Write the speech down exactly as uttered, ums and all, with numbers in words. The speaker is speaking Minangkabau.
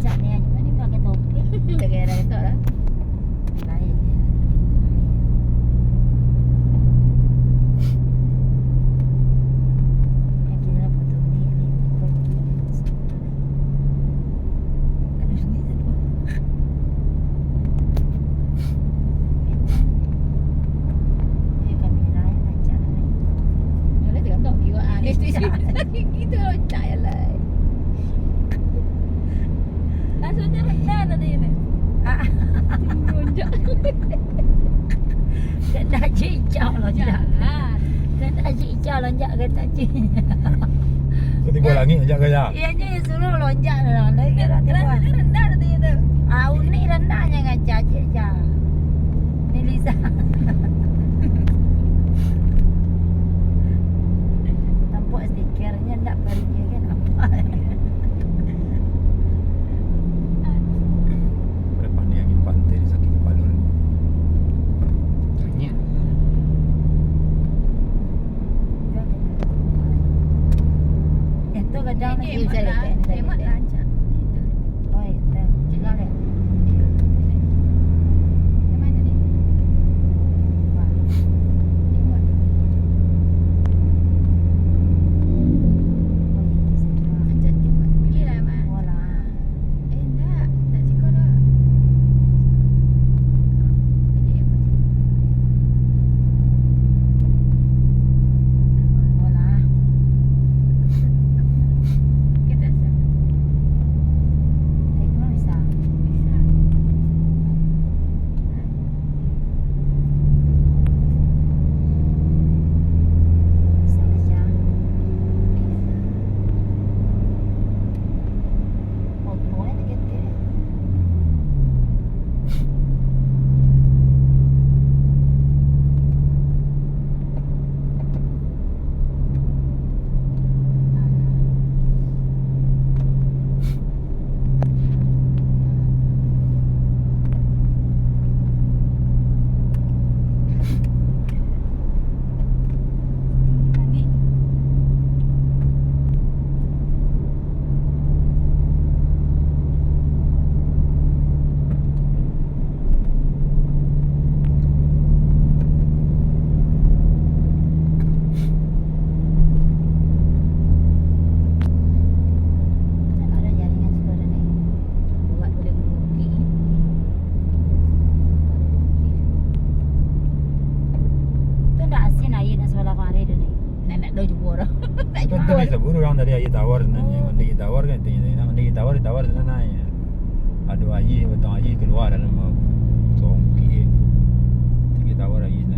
Cak ni aja ni pakai topi. Jaga arah itu lah. Lain dia. Yang kira apa tu ni? Ni topi. Aduh, ni satu. Eh, kamera yang lancar lah. Ada tergantung kiwak. Ah, ni, ni, ni. Gitu loncak ya lah. Rasanya rendah tadi ni. Ah. Lonjak. Rendah cicak lonjak. Jahat. Rendah cicak lonjak kereta cicak. Ketiga langit lonjak gaya. Iya, nyo suruh lonjak lah. Lagi Ren-, ren-, rendah tadi tu. Ah, unik rendahnya ngaca cicak. Ni Lisa. Tampak stikernya ndak pergi kan apa. Pandai angin pantai ni sakit kepala ni. Banyak. Ya, tu kadang lagi bisa lah, hemat lah, Cak. Itu. Oh, itu. Cik Lale. Iya. Hemat tadi. Wah. Hemat. Oh, itu saja. Ajak hemat. Pilih lah, Mak. Walah. Eh, ndak. Ndak siko doh. Kok jadi emoji? Walah. Kita sa-, Itu mah bisa. Bisa. Bisa aja. Bisa. Foto aja gitu. Tu ndak asin aia nan sabalah kamari tu ni? Ndak, ndak tahu juo doh. Ndak tahu juo. Sabun urang tadi aia tawar sinan, oh. Mandi aia tawar kan, tanya-tanya, mandi aia tawar, aia tawar sinan aia. Ado aia, batang aia kalua dalam, songkik. Tinggi tawar aia.